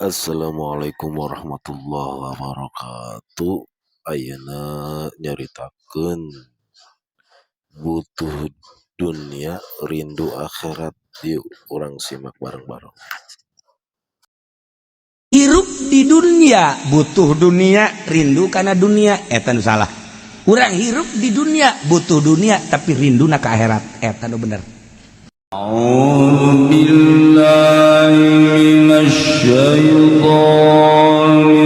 Assalamualaikum warahmatullahi wabarakatuh. Ayeuna nyaritakeun butuh dunia, rindu akhirat. Yuk, urang simak bareng-bareng. Hirup di dunia butuh dunia, rindu karena dunia, eta nu salah. Urang hirup di dunia butuh dunia, tapi rindu na ke akhirat, eta nu bener. أعوذ بالله من الشيطان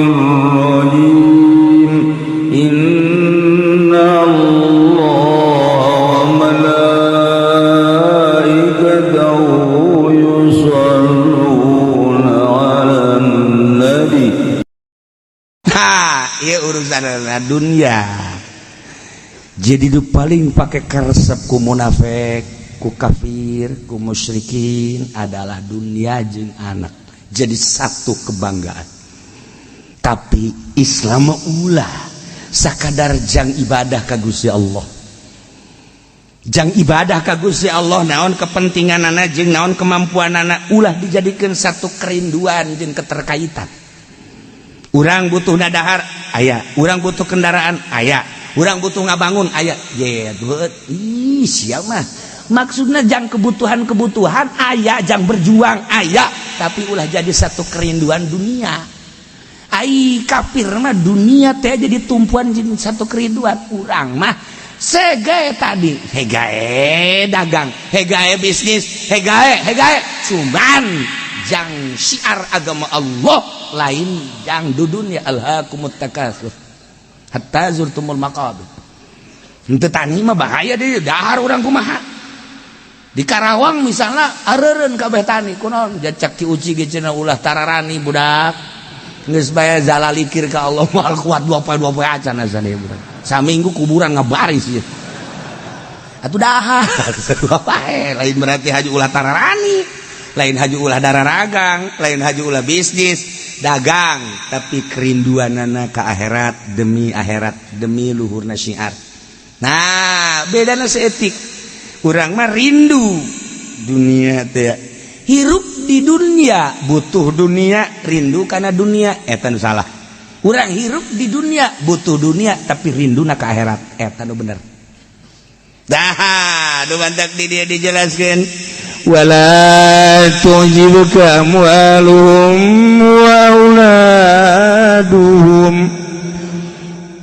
الرجيم. إن الله وملائكته يصلون على النبي. Nah, ieu urusan dunia jadi nu paling pakai karesep ku munafik, ku kafir, ku musyrikin adalah dunia jeung anak, jadi satu kebanggaan. Tapi Islam mah ulah sakadar jang ibadah ka Gusti Allah, jang ibadah ka Gusti Allah. Naon kepentingan anak jeung naon kemampuan anak, ulah dijadikan satu kerinduan jeung keterkaitan. Urang butuh dahar aya, urang butuh kendaraan aya, urang butuh ngabangun aya. Ye, ih, siapa mah maksudnya jang kebutuhan-kebutuhan aya, jang berjuang aya, tapi ulah jadi satu kerinduan dunia. Ai kafir mah dunia teh jadi tumpuan, jadi satu kerinduan. Urang mah segae tadi, hegae dagang, hegae bisnis, hegae hegae, cuman jang syiar agama Allah, lain jang dudunya. Alhaakumut takatsur hatta zurtumul maqabir. Henteu tani mah bahaya deh. Dahar urang kumaha di Karawang misalnya, areureun kabeh tani. Kunaon? Cak Ki Uci ge cenah, ulah tararani budak, geus bae zalalikir ka Allah, moal kuat 2 poe, 2 poe acan asa budak. Saminggu kuburan ngabaris ieu atuh dahar 2 poe. Lain berarti haju ulah tararani, lain haju ulah dararagang, lain haju ulah bisnis dagang, tapi kerinduanana ke akhirat, demi akhirat, demi luhurna syiar. Nah, bedana seetik. Urang mah rindu dunia teh, hirup di dunia butuh dunia, rindu karena dunia, eta nu salah. Urang hirup di dunia butuh dunia, tapi rindu na ke akhirat, eta nu bener. Dah, nu mantak di dia dijelaskan, ولا تعجبك أموالهم وأولادهم.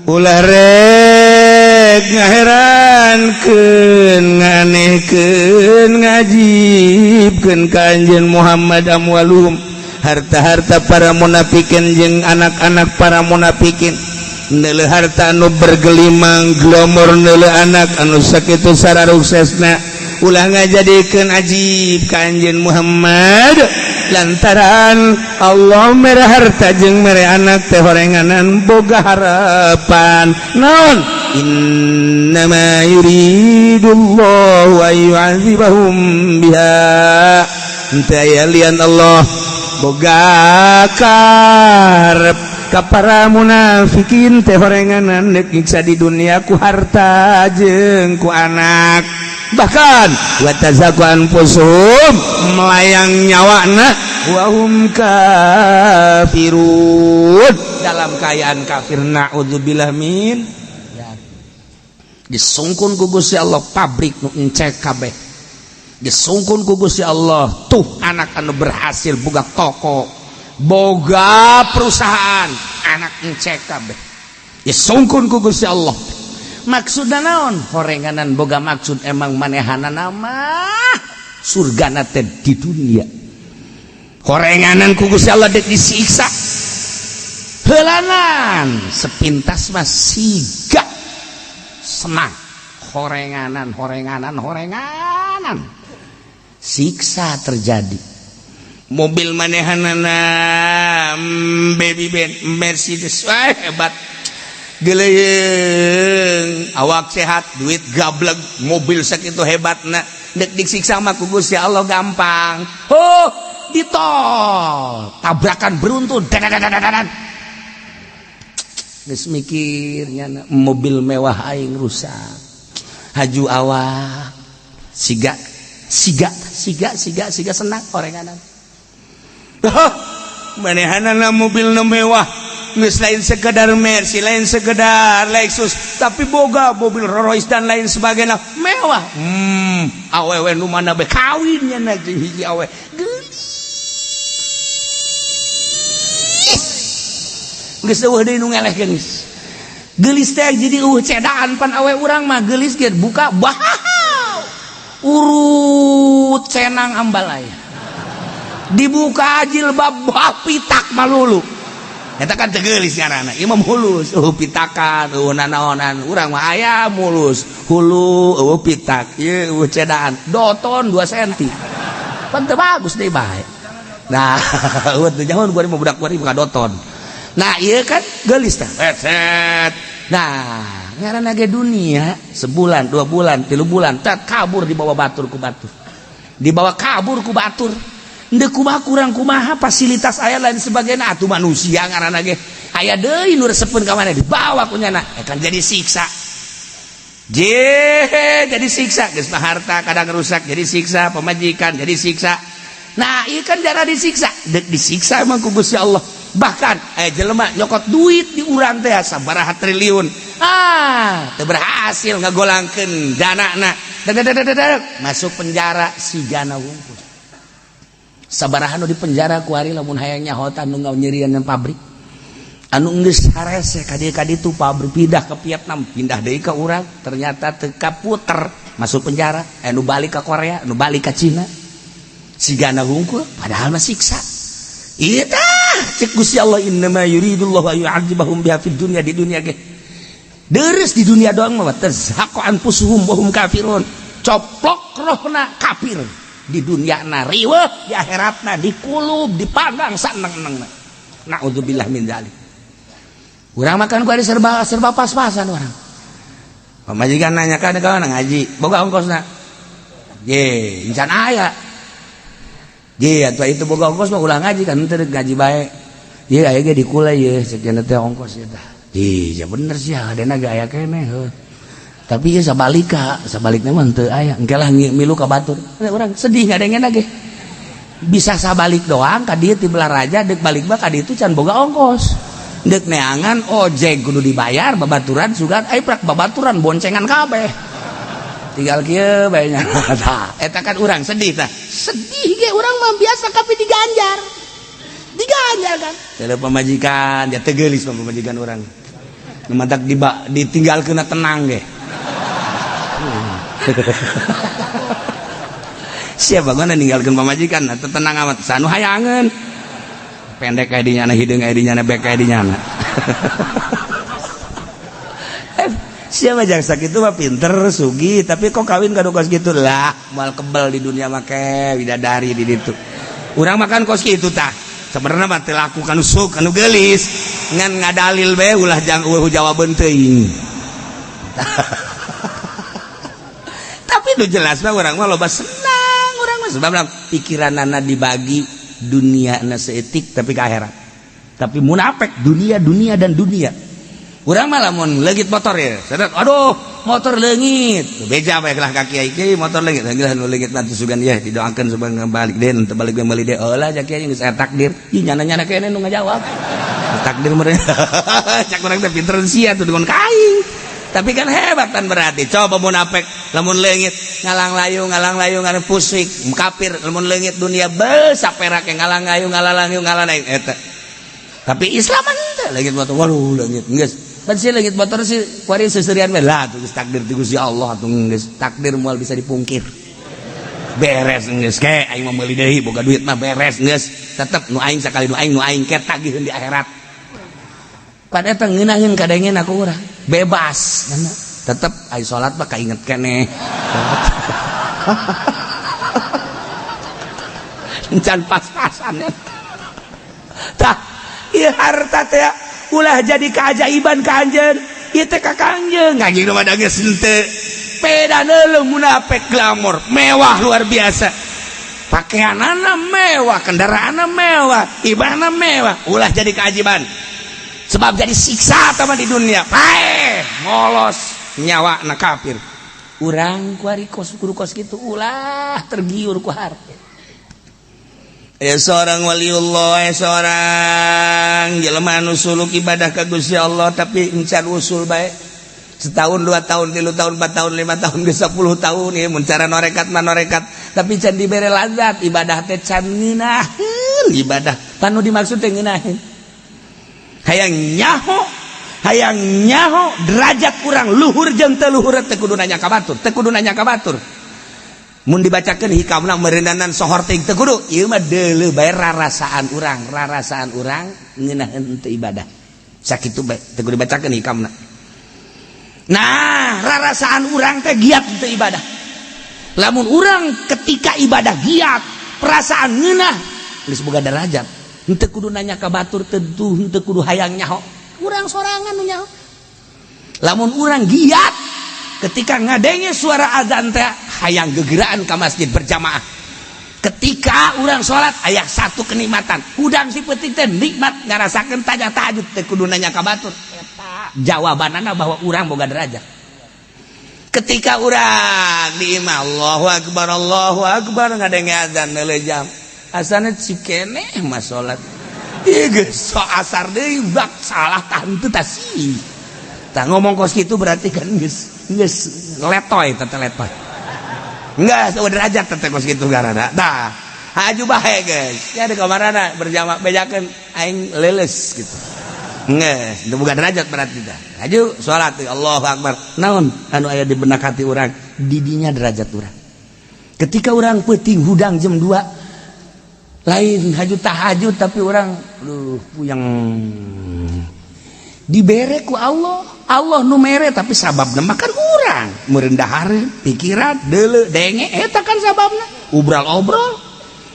Ulah rek ngaherankeun, nganehkeun, ngajibkeun ka anjeun Muhammad, amwaluhum, harta-harta para munafikin jeung anak-anak para munafikin. Neuleuh harta anu bergelimang glomor, neuleuh anak anu sakitu sararuksesna, ulah ngajadikeun ajib ka anjeun Muhammad, lantaran Allah mere harta jeung mere anak teh horenganan boga harapan naon. Innama yuridullahu an yu'adzibahum biha. Henteu aya lian, Allah boga karep ka para munafikin teh horenganan deuk nyiksa di dunia ku harta jeung ku anak. Bahkan wa tazhaqa anfusuhum, melayang nyawana, wahum kafirun, dalam keadaan kafir. Naudzubillah min ya. Disungkun ku Gusti Allah pabrik nu encek kabeh, disungkun ku Gusti Allah tuh anak anu berhasil boga toko, boga perusahaan, anak encek kabeh disungkun ku Gusti Allah. Maksudna naon? Horenganan boga maksud emang manehana nama surgana teh di dunia. Horenganan ku Gusti Allah dek disiksa heulanan, sepintas mah siga senang. Horenganan, horenganan, horenganan, siksa terjadi. Mobil manehanana baby Benz, Mercedes, wah, hebat. Geleyeng, awak sehat, duit gablek, mobil sakitu hebatna, dek disiksa mah ku Gusti Allah gampang. Oh, di tol tabrakan beruntun. Dadadadadadan. Geus mikirnya mobil mewah aing rusak, haju awak siga siga siga siga siga senang orenganan. Manehanana mobil nu mewah, geus lain sekedar Mercy, lain sekedar Lexus, tapi boga mobil Rolls Royce dan lain sebagainya mewah. Awewe nu mana be kawin nya jeung hiji awe geulis. Geus eueuh deui nu ngelehkeun geus. Geulis teh jadi eueuh cedaan pan awe urang mah geulis ge buka bah urut cenang ambalaya. Dibuka jilbab bah pitak malulu. Eta kan teu geulis ngaranna. Ieu mah mulus, eueuh pitakan, eueuh nanaonan. Urang mah aya mulus, hulu eueuh pitak, ieu eueuh cedaan, doton 2 cm. Pan teu bagus deui bae. Nah, eueuh teu jauh gua mah budak kuari buka doton. Nah, ieu kan geulis teh. Set. Nah, ngaranna ge dunia, sebulan, 2 bulan, 3 bulan, tat kabur dibawa batur ku batur. Dibawa kabur ku batur. Ndek kumaha kurang kumaha fasilitas aya lain sebagainya atuh manusia ngaranna ge. Aya deui nu resepeun ka mana dibawa ku nyana, kan jadi siksa. Je, jadi siksa geus mah harta kadang rusak jadi siksa, pemajikan jadi siksa. Nah, ieu kan jarang disiksa. Dek disiksa emang ku Gusti Allah. Bahkan jelema nyokot duit di urang teh sabaraha triliun. Ah, teu berhasil ngagolangkeun danana. Masuk penjara si jana wungkul. Sabaraha nu di penjara ku ari lamun hayang nyahotan nu nyerian pabrik. Anu geus harese ka dieu ka ditu pabrik pindah ke Vietnam, pindah deui ka urang, ternyata teu kaputer masuk penjara, anu balik ka Korea, anu balik ka Cina. Sigana hungkul padahal mah siksa. Ieu tah cek Gusti Allah innama yuridullahu an yu'adzibahum biha fid dunya, di dunia ge. Deres di dunia doang mah tazhaqu anfusuhum wa hum kafirun. Coplok rohna kafir. Di dunia na riweuh, di akhiratna dikulub, dipanggang saneng-nengna. Naudzubillah min dzalik. Urang makan ku serba serba pas-pasan urang. Pamajikan nanya kan ka ngaji, boga ongkosna. Ye, encan aya. Ye, atuh itu boga ongkos mah ulah ngaji kan teu ngaji bae. Ye aya ge dikula ye sekian teh ongkos eta. Ih, ya bener sih adena ge aya keneh heuh. Tapi ieu sabalika, sabalikna mah teu aya. Engke lah milu ka batur. Urang sedih ngadengena ge. Bisa sabalik doang ka dieu ti Balaraja deuk balik mah ka ditu can boga ongkos. Deuk neangan ojek kudu dibayar babaturan sugan ai prak babaturan boncengan kabeh. Tinggal kieu bae nya. Tah, eta kan urang sedih tah. Sedih ge urang mah biasa kapi diganjar. Diganjar kan. Teu pamajikan, ya teu geulis mah pamajikan urang. Nu matak ditinggalkeun tenang ge. Siapa gua ninggalkeun pamajikan teu tenang amat sanu hayangeun. Pendek aya di nyana, hideung aya di nyana, bek aya di nyana. Siapa jaksa itu mah pinter sugi tapi kok kawin kado kos gitu lah moal kebel di dunia make bidadari di ditu. Urang makan kos kitu tah. Sebenarnya mah teu laku kanu suk kanu geulis ngan ngadalil bae ulah jang eueuh jawabeun teuing. Tapi nu jelas mah urang mah loba senang urang mah sebab pikiranana dibagi dunia na seetik tapi ke akhirat. Tapi munafik dunia dunia dan dunia. Urang mah lamun leungit motor ya, sadar, aduh motor leungit. Beja bae lah ka kiai kiai motor leungit. Geus nu leungit mah sugan ya didoakeun supaya balik deui, teu balik meuli deui. Eulah ja kiai geus aya takdir. Ih nyana-nyana keneh nu ngajawab. Takdir meureun. Cak urang teh pinter sia tuh dengan kaing. Tapi kan hebat kan berarti. Coba munafik lamun leungit ngalang layu ngalang pusik kafir lamun leungit dunia besaperak ngalang layu ngalang layu ngalang eta. Tapi Islam teh leungit motor waduh leungit geus. Ban sih leungit motor sih kuari seserian we lah tuh takdir ti Gusti Allah atuh geus takdir moal bisa dipungkir. Beres geus ke aing mah meuli deui boga duit mah beres geus tetep nu aing sakali nu aing ke tagiheun di akhirat. Pan eta ngeunaheun kadengen aku urang bebas tetep aing salat mah kainget keneh. Encan pas-pasan tah ieu harta teh ulah jadi keajaiban ka anjeun ieu teh ka kangjeng anjing mah da geus henteu peda neuleuh munafik glamor mewah luar biasa pakaianana mewah kendaraanna mewah ibahna mewah ulah jadi keajaiban sebab jadi siksa tama di dunia paeh molos nyawa na kafir urang kuari kos kudu kos kitu ulah tergiur ku harta. Aya seorang waliullah, aya seorang jelema anu suluk ibadah ka Gusti Allah tapi encan usul bae. Setahun, 2 tahun, 3 tahun, 4 tahun, 5 tahun, ke 10 tahun ya mun cara norekat mah norekat, tapi can dibere lazat ibadah teh, can ngeunaheun ibadah. Panu dimaksud teh ngeunaheun, hayang nyaho, hayang nyaho derajat kurang luhur jeung teu luhur teh kudu nanya ka batur, teu kudu nanya ka batur. Mun dibacakeun hikamna meureunanan sohor teh teu kudu. Ieu mah deuleu bae rarasaan urang, rarasaan urang ngeunaheun teu ibadah sakitu bae, teu kudu dibacakeun hikamna. Nah, rarasaan urang teh giat teu ibadah. Lamun urang ketika ibadah giat, perasaan ngeunah, geus boga derajat. Henteu kudu nanya ka batur, tentu henteu kudu hayang nyaho, urang sorangan nu nyaho. Lamun urang giat ketika ngadenge suara azan teh hayang gegeraan ke masjid berjamaah, ketika urang sholat aya satu kenikmatan, hudang si peuting teh nikmat ngarasakeun tanya tahajud, teh kudu nanya ka batur. Eta jawabanana bahwa urang boga derajat. Ketika urang di imah, Allahu akbar, Allahu akbar, ngadenge azan, neuleuh jam, asana cikeneh mah salat. Ieu geus so asar deui bak salah tah henteu tah sih. Tah, ngomong kos kitu berarti kan geus geus letoy teh, letoy. Enggak, derajat teh kos kitu garana. Tah, haju bae geus. Ya di kamarana berjamaah bejakeun aing leuleus gitu. Geus, itu bukan derajat berarti dah. Haju salat, Allahu akbar. Naon anu aya di benak hati urang? Didinya derajat urang. Ketika urang peuting hudang jam 2, lain haju tahajud, tapi urang duh puyeng, dibere ku Allah. Allah nu mere, tapi sababna makan urang meureun dahareun pikiran deuleu denge, eta kan sababna ubral-obrol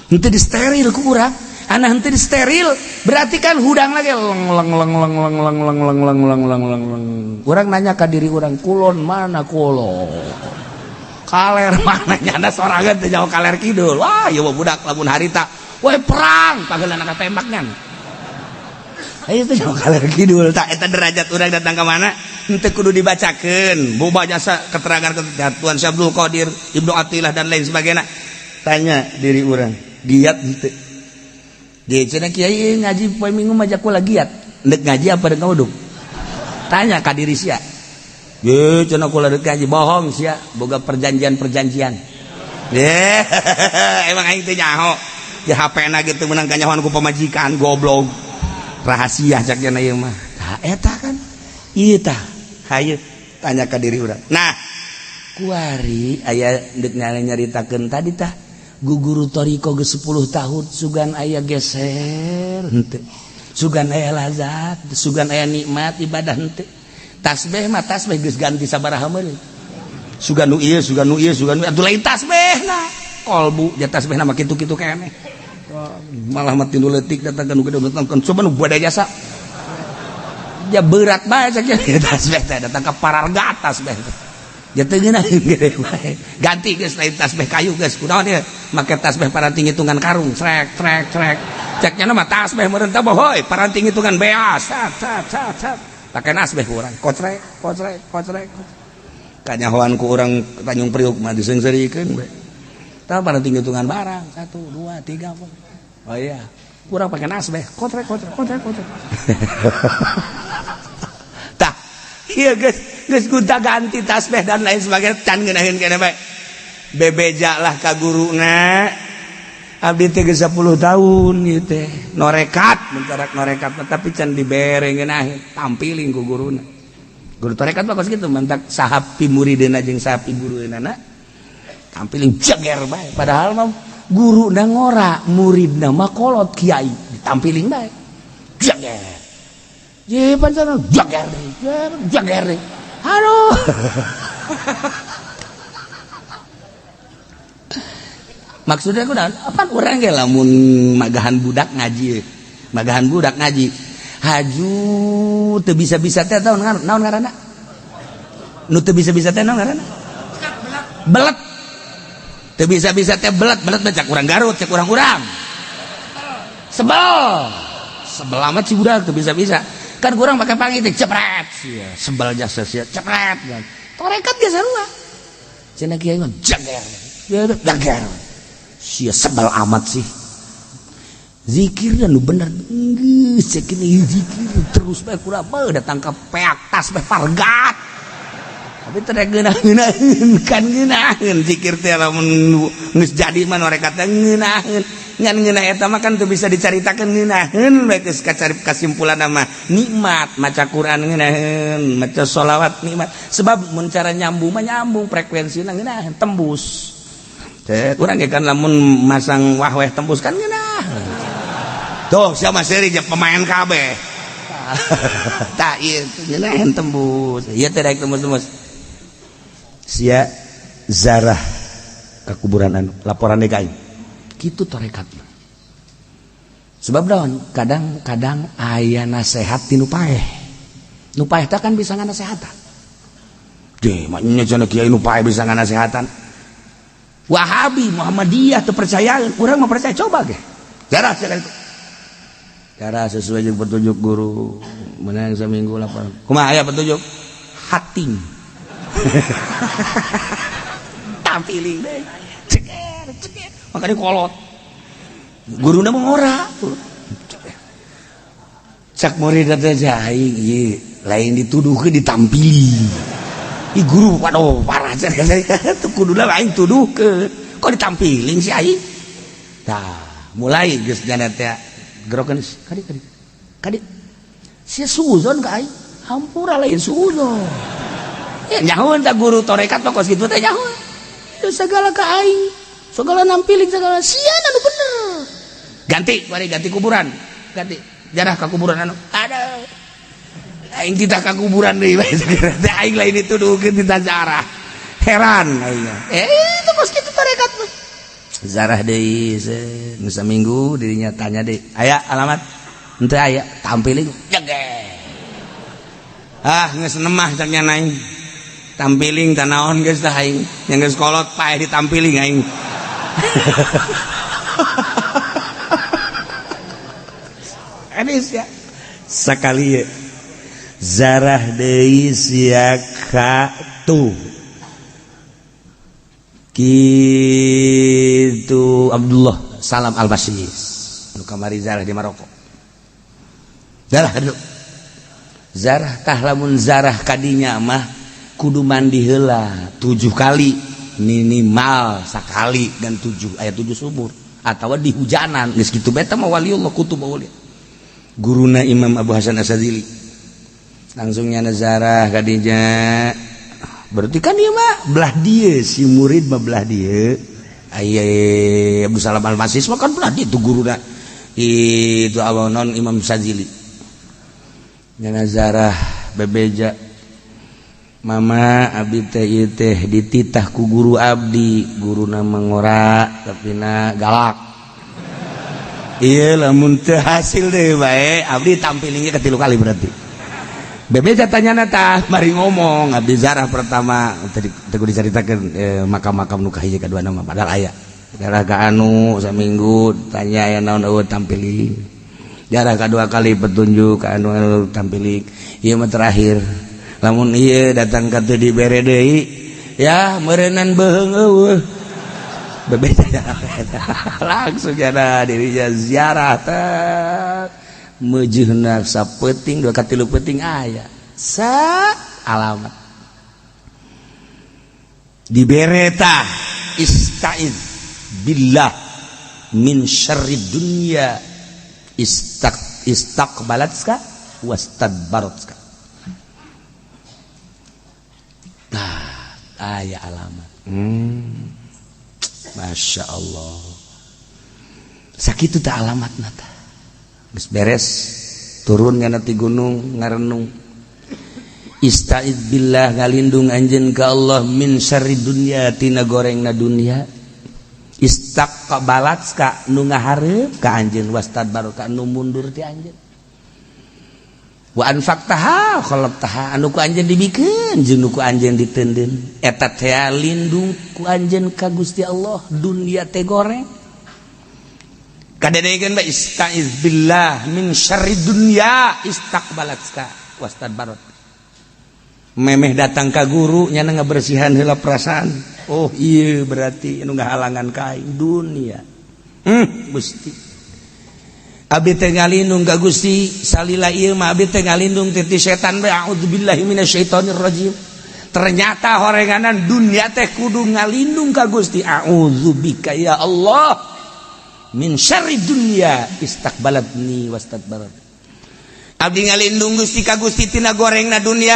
henteu disteril ku urang. Ana henteu disteril berarti kan hudang lagi leng leng leng leng leng leng leng leng leng leng leng leng leng. Urang nanya ka diri urang, kulon mana, kulon kaler mana, nyanda sorangan teu jauh kaler kidul. Wah, ieu mah budak lamun harita woi perang pageulana ka tembaknya. Ayo teh jauh kaler kidul. Tak eta derajat urang datang ke mana henteu kudu dibacakeun boba jasa keterangan keteratuan Syekh Abdul Qadir, Ibnu Athaillah, dan lain sebagainya. Tanya diri urang, giat henteu? Di cenah kiai ngaji poe Minggu mah kula giat. Ndek ngaji apa dek ngawuduk? Tanya ka diri sia. Ye cenah kula dek ngaji, bohong sia, boga perjanjian-perjanjian. Ye, emang aing teh nyaho. Ya HP na gitu menang kanyahoan ku pamajikan goblok. Rahasia cak cenah ieu mah. Tah eta kan. Ieu tah. Hayu tanya ka diri urang. Nah, kuari aya deuk nyaritakeun tadi tah guguru toriko ge 10 tahun, sugan aya geser henteu, sugan aya lazat, sugan aya nikmat ibadah henteu. Tasbih mah tasbih geus ganti sabaraha meuli, sugan nu ieu, sugan nu ieu, sugan nu atuh lain tasbih. Nah, kolbu ja tasbih mah kitu-kitu keneh, malah mati nu leutik datang ka nu gede, datang coba nu bada jasa ja berat bae cek tasbih teh, datang ka pararga tasbih teh. Ya teu ngeunah gede bae. Ganti geus, lain tasbih kayu geus, kunaon ieu make tasbih paranti ngitungan karung, trek trek trek. Cek nya mah tasbih meureun teh bohoy paranti ngitungan beas, sat sat sat sat. Pake nasbih ku urang kocrek kocrek kocrek. Kanyahoan ku urang Tanjung Priuk mah diseungseurikeun we. Tah, paranti ngitungan barang 1 2 3 4. Oh iya, kurang pakai nasbeh kotrek kotrek kotrek kotrek. Tah iya, geus geus gonta ganti tasbeh dan lain sebagainya can ngeunaheun keneh bae. Bebeja lah ka guruna, abdi teh geus 10 tahun ieu teh norekat, mencarak norekat, tapi can dibere ngeunaheun. Tampiling ku guruna. Guru tarekat mah kos kitu, mantak saha pimuridna jeung saha pigurueunana tampiling jeger bae. Padahal mah guru na ngora, muridna mah kolot kiai, ditampiling bae jeger. Ye pancana jeger jeger, aduh. Maksudnya aku apa, orang ge lamun magahan budak ngaji, magahan budak ngaji haju teu bisa-bisa teh, naon naon ngaranna nu teu bisa-bisa teh, naon ngaranna? Belet. Teu bisa-bisa teh belet. Belet mah cak urang Garut, cak urang-urang sebel, sebel amat si budak teu bisa-bisa. Kan kurang pakai pangi teh cepret sia, sebel jasa sia, cepret. Kan torekat ge sarua cenah kiai mah, jager jager sia, sebel amat sih. Zikir dan nu bener geus cek ini zikir terus bae kurang bae datang ka peak tas bae fargat. Tapi teu ngeunaheun kan ngeunaheun zikir teh lamun geus jadi mah mereka teh ngeunaheun. Ngan ngeunah eta mah kan teu bisa dicaritakeun ngeunaheun bae geus kacari kasimpulan mah nikmat maca Quran ngeunaheun, maca sholawat nikmat. Sebab mun cara nyambung mah nyambung frekuensina ngeunaheun tembus. Teh urang ge kan lamun masang wahweh tembus kan ngeunaheun. Tuh siapa seri je pemain kabeh. Tak ieu ngeunaheun tembus. Ieu teh daek tembus-tembus. Sia zarah ke kuburan anu laporan deui ka aing. Kitu tarekat. Sebab daun kadang-kadang aya nasehat ti nu paeh. Nu paeh teh kan bisa nganasehatan. Deh, maknya cenah kiai nu paeh bisa nganasehatan. Wahabi Muhammadiyah teu percayaan, urang mah percaya coba ge. Jarah sia itu. Jarah sesuai jeung petunjuk guru. Menang seminggu laporan. Kumaha aya petunjuk? Hating. Tampiling deh. Ceker, ceker. Makanya kolot. Guruna mah ora. Cak murid teh aing ieu lain dituduhkeun ditampili. Ih guru waduh parah cenah teu kuduna aing tuduhkeun. Kok ditampiling si aing? Tah, mulai geus jana teh gerokeun kadi kadi. Kadi sia suuzon ka aing. Hampura lain suuzon. Ya nyahoeun tah guru tarekat mah kos kitu teh nyahoeun. Segala ka aing. Segala nampiling segala sia anu bener. Ganti, mari ganti kuburan. Ganti. Jarah ka kuburan anu. Ada. Aing titah ka kuburan deui bae teh aing lain dituduhkeun titah zarah. Heran aing. Itu kos kitu tarekat mah. Zarah deui nu saminggu dirinya tanya deui, aya alamat? Henteu aya, tampiling jege. Ah, geus nemah cak nya aing. Tampiling tanaon geus tah aing. Yang geus kolot paeh ditampiling aing. Anis ya. Sakali ya. Zarah deui sia ka tuh. Kitu Abdullah Salam Al-Basis. Nu kamari zarah di Maroko. Zarah aduh. Zarah tah lamun zarah kadinya mah kudu mandi heula 7 kali minimal sakali dan 7 ayat 7 sumur atau di hujanan geus kitu bae teh mah waliullah kutub aulia. Guruna Imam Abu Hasan Asy-Syadzili langsung nyana zarah kadinya berarti kan ieu mah belah dieu si murid mah belah dieu aya Abu Salam Al-Masis mah kan belah dieu tuh guruna itu awanon Imam Syadzili nyana zarah bebeja mama abdi teh ieu teh dititah ku guru abdi guruna mangora tapi na galak ieu lamun teu hasil deui bae abdi tampilingnya ke 3 kali berarti bebeja tanyana tah mari ngomong abdi zarah pertama tadi teu dicaritakeun makam-makam nu kahiji kadua nama padahal aya jarah ka anu saminggu tanya aya naon eueuh tampiling jarah kadua kali petunjuk ka anu tampiling ieu mah terakhir lamun ieu datang ka teu dibere deui ya meureunnan beuheung eueuh bebeja langsung jana dirinya ziarah teh meujeunna sapeuting 2 ka 3 peuting aya sa alamat dibere tah istaiz billah min syarri dunya istaqbalatska wastadbaratska. Nah, aya alamat. Masya Allah. Sakitu teh alamatna tah. Geus beres turunnya nanti gunung ngarenung. Istaiz billah ngalindung anjeun ka Allah min syarri dunya tina gorengna dunya. Istaqbalatska nu ngahareup ka anjeun wastadbaru ka nu mundur ti anjeun. Wa anfaqtaha khalaqtaha anu ku anjeun dibikeun jeung nu ku anjeun diteundeun eta teh lindung ku anjeun ka Gusti Allah dunya teh goreng kadedekeun bae istaiz billah min syarri dunya istaqbalatska wastadbarat memeh datang ka guru nyana ngabersihan heula perasaan oh iya berarti anu ngahalangan ka aing dunia Gusti. Abdi teh ngalindung ka Gusti salila ieu mah abdi teh ngalindung ti setan bae, a'udzubillahi minasyaitonir rajim. Ternyata horenganan dunia teh kudu ngalindung ka Gusti, a'udzubika ya Allah min syarri dunya istaqbalatni wastadbarat. Abdi ngalindung Gusti ka Gusti tina gorengna dunia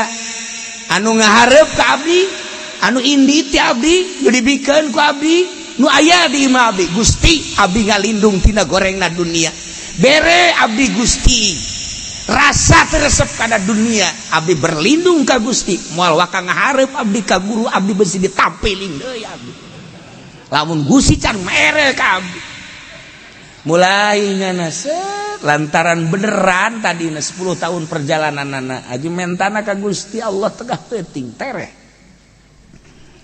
anu ngahareup ka abdi, anu indi ti abdi, nu dibikeun ku abdi, nu aya di imah abdi. Gusti, abdi ngalindung tina gorengna dunia, bere abdi Gusti rasa teresep kana dunia. Abdi berlindung ka Gusti, moal waka ngahareup abdi ka guru abdi, besi ditampiling deui abdi lamun Gusti can mere ka abdi. Mulai ngana set lantaran beneran tadi 10 tahun perjalanan anak aji mentana ka Gusti Allah tengah peuting tereh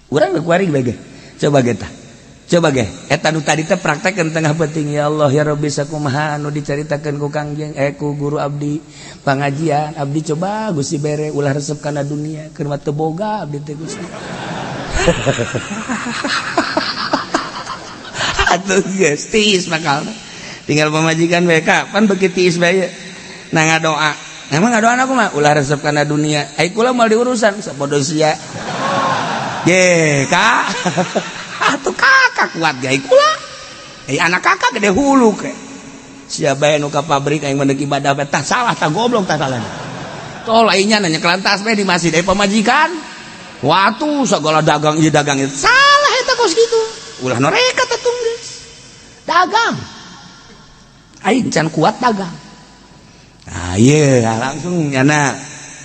urang kuari bege. Coba ge tah, coba ge eta nu tadi teh praktekkeun tengah peuting, ya Allah ya Rabbi, sakumaha anu dicaritakeun ku Kangjeng, ku guru abdi pangajian abdi, coba Gusti bere ulah resep kana dunia, keur mah teu boga abdi teh Gusti. Atuh geus tiis bakal tinggal pamajikan bae kapan beuki tiis bae nah ngadoa. Emang ngadoa aku mah ulah resep kana dunia, ai kula moal diurusan sapodo sia ge kak. Atuh kakak kuat ge kula, ai anak kakak gede hulu ke sia bae nu ka pabrik aing mah ibadah bae tah salah tah goblok tah salah tol lainnya nanya kelantas bae di masjid ai pamajikan watu segala dagang ieu dagang ieu salah eta kos kitu ulah noreka teh geus dagang aing can kuat dagang. Nah ieu langsung nyana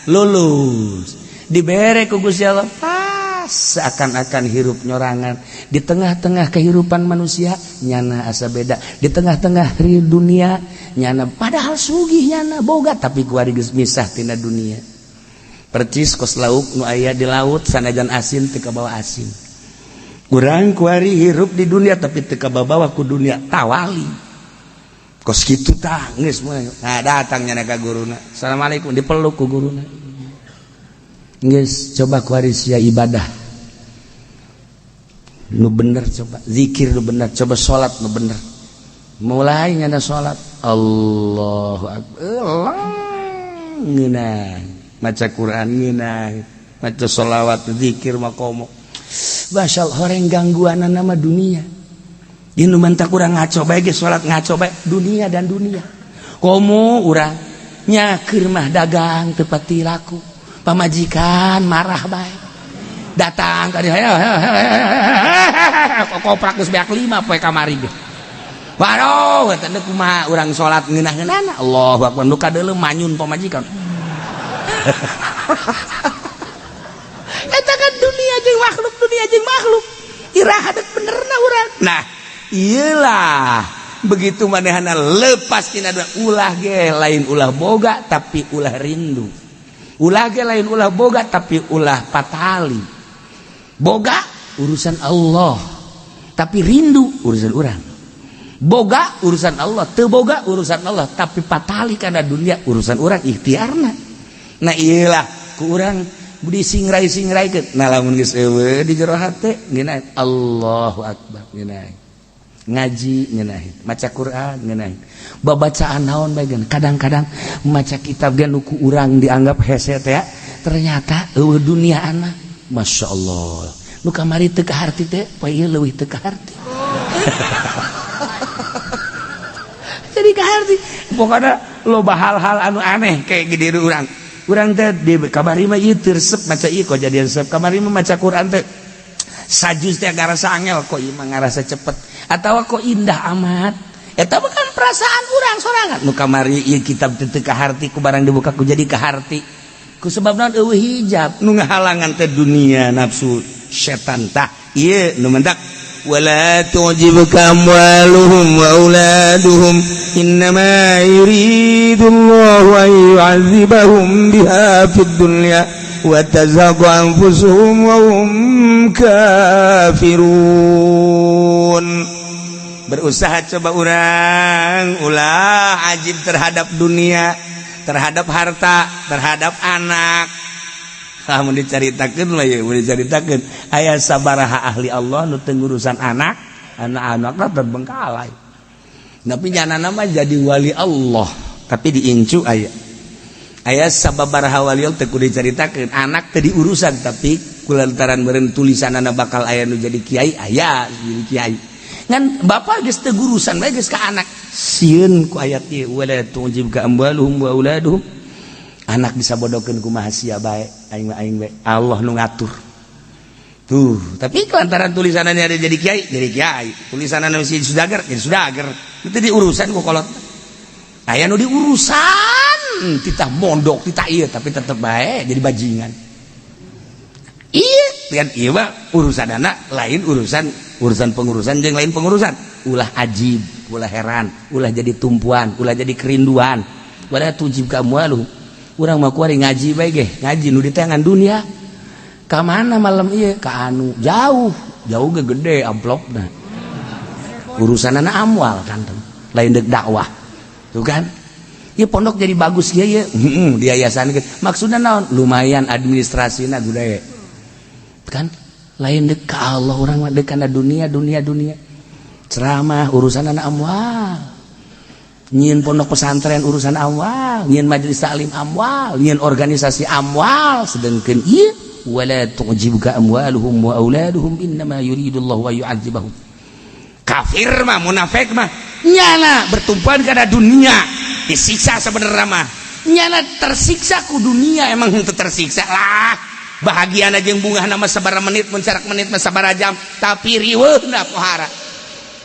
lulus dibere ku Gusti Allah pas seakan-akan hirup nyorangan di tengah-tengah kehidupan manusia, nyana asa beda di tengah-tengah dunia nyana, padahal sugih nyana boga tapi kuari geus misah tina dunia. Percis kos lauk nu aya di laut, sanajan asin teu kabawa asin. Urang kuari hirup di dunia tapi teu kabawa ku dunia, tawali kos kitu tah geus. Nah datang nyana ka guruna, assalamualaikum, dipeluk ku guruna, geus coba kuari sia ibadah nu bener, coba zikir nu bener, coba salat nu bener. Mulai nyana salat, Allahu akbar, ngeunah maca Quran, ngeunah maca sholawat, zikir makomo. Basal horeng gangguan nama dunia. Ini mantak urang ngaco bae ge salat ngaco bae dunia dan dunia. Komo urang nya keur mah dagang teu pati laku. Pamajikan marah bae. Datang ka dieu koprak geus beak 5 poe kamari ge. Waduh, eta teh kumaha urang salat ngeunah-ngeunahna. Allahu akbar, nu kadeuleu manyun pamajikan. Eta kan dunia jeung makhluk, dunia jeung makhluk. Iraha dek benerna urang. Nah, iyalah begitu manehana lepas tina ulah ge lain ulah boga tapi ulah rindu, ulah ge lain ulah boga tapi ulah patali. Boga urusan Allah tapi rindu urusan urang, boga urusan Allah teu boga urusan Allah tapi patali kana dunia urusan urang ikhtiarna. Nah iyalah ku urang disingrai-singraikeun. Nah lamun geus eueuh di jero hate ngeunah Allahu akbar, ngeunah ngaji, ngeunah maca Quran, ngeunah babacaan naon bae. Kadang-kadang maca kitab ge nu ku urang dianggap hese teh ternyata eueuh dunia anak. Masya Allah, nu kamari teu kaharti teh poe ieu leuwih teu kaharti. Jadi kaharti pokona loba hal-hal anu aneh kayak gede urang. Urang teh di kamari mah ieu teu resep maca ieu kok jadi resep, kamari mah maca Quran teh sajuz teh ngarasa angel kok ieu mah ngarasa cepet atawa kok indah amat. Eta mah kan perasaan urang sorangan. Nu kamari ieu kitab teu kaharti ku barang dibuka ku jadi kaharti ku sebab naon? Eueuh hijab nu ngahalangan teh dunia, nafsu, setan. Tah ieu nu mentak wala tu'jibuka amwaluhum wa auladuhum innama yuridullahu an yu'adzibahum biha fid dunya wa tazhaqa anfusuhum wa hum kafirun. Berusaha coba urang ulah ajib terhadap dunia, terhadap harta, terhadap anak. Lamun dicaritakeun mah ya, mun dicaritakeun aya sabaraha ahli Allah nu teu ngurusan anak, anak-anakna terbengkalai. Tapi nyana nama jadi wali Allah, tapi diincu aya aya sababaraha wali Allah teu kudu dicaritakeun, anak teu diurusan, tapi kulantaran meureun tulisanana bakal aya nu jadi kiai, aya jadi kiai. Ngan bapak geus teu gurusan bae geus ka anak. Sieun ku ayat ieu, wala tu'jibka amwaluhum wa auladuhum. Anak bisa bodohkeun kumaha sia bae, aing mah aing bae. Allah nu ngatur. Tuh, tapi kelantaran tulisannya ada jadi kiai, jadi kiai. Tulisannya si sudager, jadi sudager. Itu diurusan ku kolot. Aya nu diurusan, titah mondok, titah iya, tapi tetep bae jadi bajingan. Iya, lihat iya mah urusan anak lain, urusan urusan pengurusan jeung lain pengurusan. Ulah ajib, ulah heran, ulah jadi tumpuan, ulah jadi kerinduan. Wala tu'jibka amwaluhum. Urang mah kuari ngaji bae ge, ngaji nu diteangan dunia. Ka mana malam ieu? Ka anu jauh, jauh ge gede amplopna. Urusan anak amwal kan, lain dek dakwah. Tuh kan? Ya pondok jadi bagus ya ya, di yayasan maksudnya naon? Lumayan administrasinya gede. Kan lain dek ka Allah, urang mah dek kana dunia, dunia, dunia. Ceramah urusan anak amwal. Nyieun pondok pesantren urusan amwal, nyieun majelis taklim amwal, nyieun organisasi amwal, sedangkan ieu wala tu'jibka amwaluhum wa auladuhum innama yuridullahu wa yu'adzibahum. Kafir mah, munafik mah nyana bertumpuan kana dunia, disiksa sebenarnya mah. Nyana tersiksa ku dunia, emang henteu tersiksa lah. Bahagia aja yang bunga nama sabara menit, mencarak menit mah sabara jam, tapi riweuhna pohara.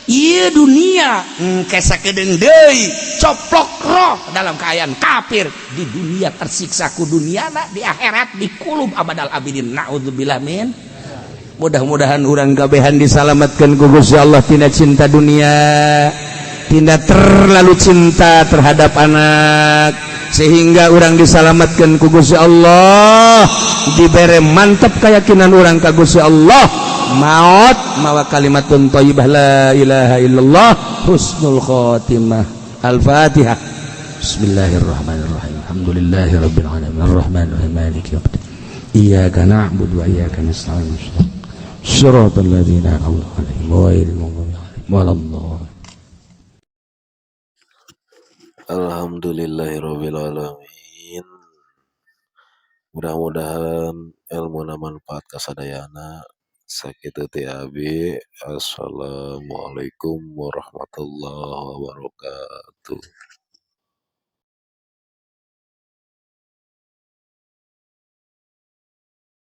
Iya dunia engke sakedeung deui coplok roh dalam keadaan kafir. Di dunia tersiksa ku dunia, di akhirat dikulub abadal abidin, naudzubillah min. Mudah-mudahan urang kabehan disalamatkan ku Gusti Allah tina cinta dunia, tina terlalu cinta terhadap anak, sehingga urang disalamatkan ku Gusti Allah, dibere mantap keyakinan urang ka Gusti Allah, maut mawa kalimatun thayyibah, la ilaha illallah, husnul khotimah. Al-fatihah. Bismillahirrahmanirrahim. Alhamdulillahirabbil alamin, arrahmanirrahim, maliki yaumiddin, iyyaka na'budu wa iyyaka nasta'in, shiratal ladzina an'amta 'alaihim ghairil maghdubi 'alaihim waladdallin. Alhamdulillahirabbil alamin. Mudah-mudahan ilmuna manfaat kasadayana. Sakitu ti abi. Assalamualaikum warahmatullahi wabarakatuh.